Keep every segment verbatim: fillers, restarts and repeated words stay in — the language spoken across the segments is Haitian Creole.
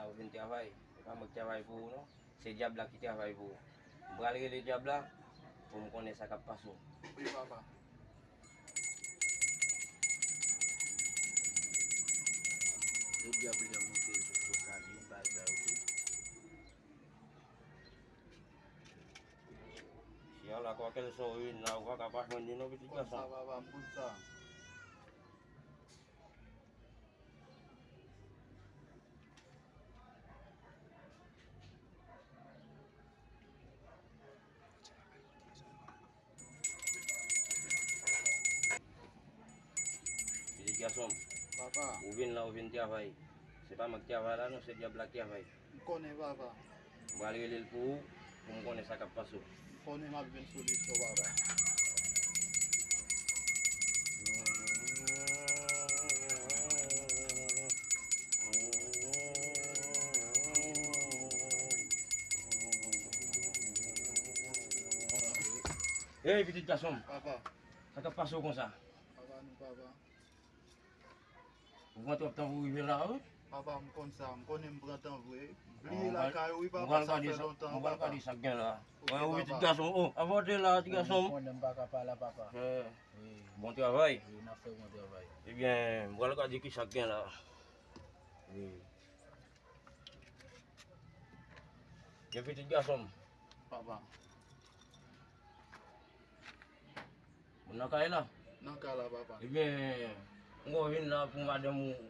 Ou vin travay, se pa mwen ki travay pou ou non. Se dyab la ki travay pou ou. M pral rele dyab la pou m konnen sa k ap pase w. Wi, papa. Se dyab li ap monte sou sa li, bay sa yo tou. Si a la kwa kèl sa w vin la, ou pa ka pa jwenn li non, pitit gason. Konn sa, papa, m konn sa. Pitit gason m, papa, ou vin la, ou vin travay. Se pa mwen k travay la non, se dyab la k travay. M konnen, papa. M pral rele l pou ou, pou m konnen sa k ap pase w. M konnen m ap jwenn solisyon, papa. Ey, pitit gason m. Papa. Sa k ap pase w konsa? Papa, nou, papa. Ou pran twòp tan pou w rive la, wi. Papa, m konn sa, m konnen m pran tan vre. Bliye lakay ou, wi, papa, sa fè lontan, papa. Mwen pral gade sa k gen la. Ok, papa. Wi, pitit gason m. O, avante la, pitit gason m. Mwen konnen m pa ka pa la, papa. Wi. Bon travay. Wi, n ap fè bon travay. Ebyen, m pral gade ki sa k gen la. Wi. Gen pitit gason m. Papa. Moun nan kay la? Nan kay la, papa. Ebyen, m wè w vin la pou madanm ou,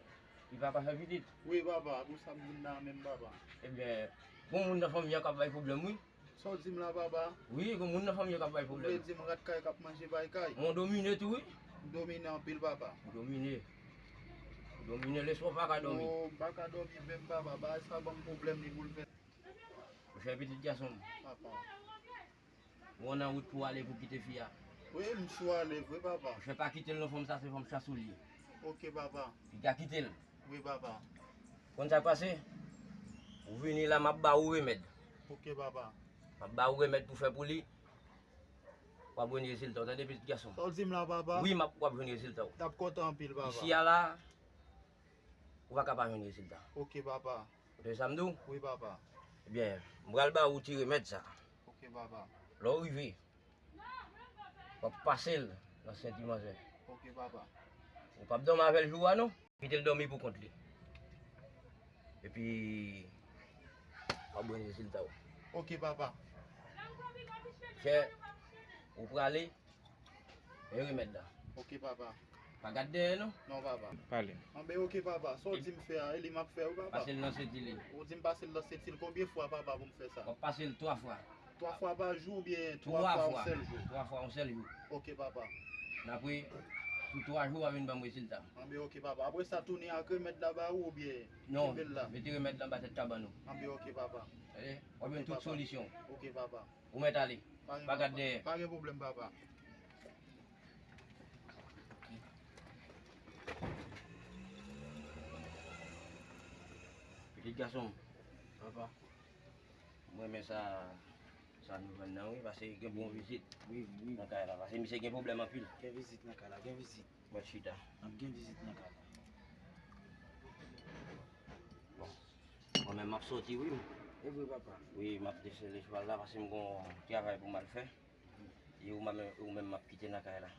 li pa ka fè pitit? Wi, papa, pou sa m vin la menm, papa. Ebyen, gon moun nan fanmi an k ap bay pwoblèm, wi. Sa w di m la, papa? Wi, gon moun nan fanmi an k ap bay pwoblèm. Ou vle di m rat kay k ap manje pay kay? Mwen domine tou, wi. M domine anpil, papa. Ou domine. Ou domine, lespwa pa ka dòmi. O, m pa ka dòmi menm, papa. Bagay sa ban m pwoblèm, li boulvèse. Monchè, pitit gason m. Papa. Ou nan wout pou w ale pou kite fi a. Wi, m sou ale vre, papa. Monchè, pa kite l non, fanm sa se fanm chasou li ye. Ok, papa. Piga kite l. Wi, papa. Konn sa k pase? Ou vini la, m ap ba ou remèd. Ok, papa. M ap ba ou remèd pou fè pou li. W ap jwenn rezilta w, tande, pitit gason m. Sa w di m la, papa? Wi, m ap, w ap jwenn rezilta w. N ap kontan anpil, papa. Isi a la, ou pa ka pa jwenn rezilta. Ok, papa. Ou tande sa m di w? Wi, papa. Ebyen, m pral ba ou ti remèd sa. Ok, papa. Lè w rive, w ap pase l nan senti manzè. Ok, papa. Ou p ap dòmi avè l jou a, non. Kite l dòmi pou kont li. Epi, w ap jwenn rezilta w. Ok, papa. Chè, ou prale, men remèd la. Ok, papa. Pa gad dèyè, non. Non, papa. Pale. Anben, ok, papa. Sa w di m fè a, e li m ap fè, wi, papa. Pase l nan senti li. Ou di m pase l nan senti l konbyen fwa, papa, pou m fè sa? W ap pase l twa fwa. Twa fwa pa jou oubyen twa fwa yon sèl jou? Twa fwa yon sèl jou. Ok, papa. Dapre, sou twa jou, w a vin ban m rezilta. Anben, ok, papa. Apre sa, tounen ak remèd la ba ou oubyen kenbe l la? Non, mete remèd la anba tèt kabann ou. Anben, ok, papa. Tande? W ap jwenn tout solisyon. Ok, papa. Ou mèt ale. Pa gad dèyè. Pa gen pwoblèm, papa. Pitit gason m. Papa. M renmen sa, sa nou jwenn nan, wi, paske gen bon vizit nan kay la. Paske misye gen pwoblèm anpil. Gen vizit nan kay la, gen vizit. Mèt chita. N ap gen vizit nan kay la. Bon. Mwen menm, m ap soti, wi. E vre, papa. Wi, m ap desele chwal la, paske m gon travay pou m al fè. E ou menm, ou menm, m ap kite nan kay la.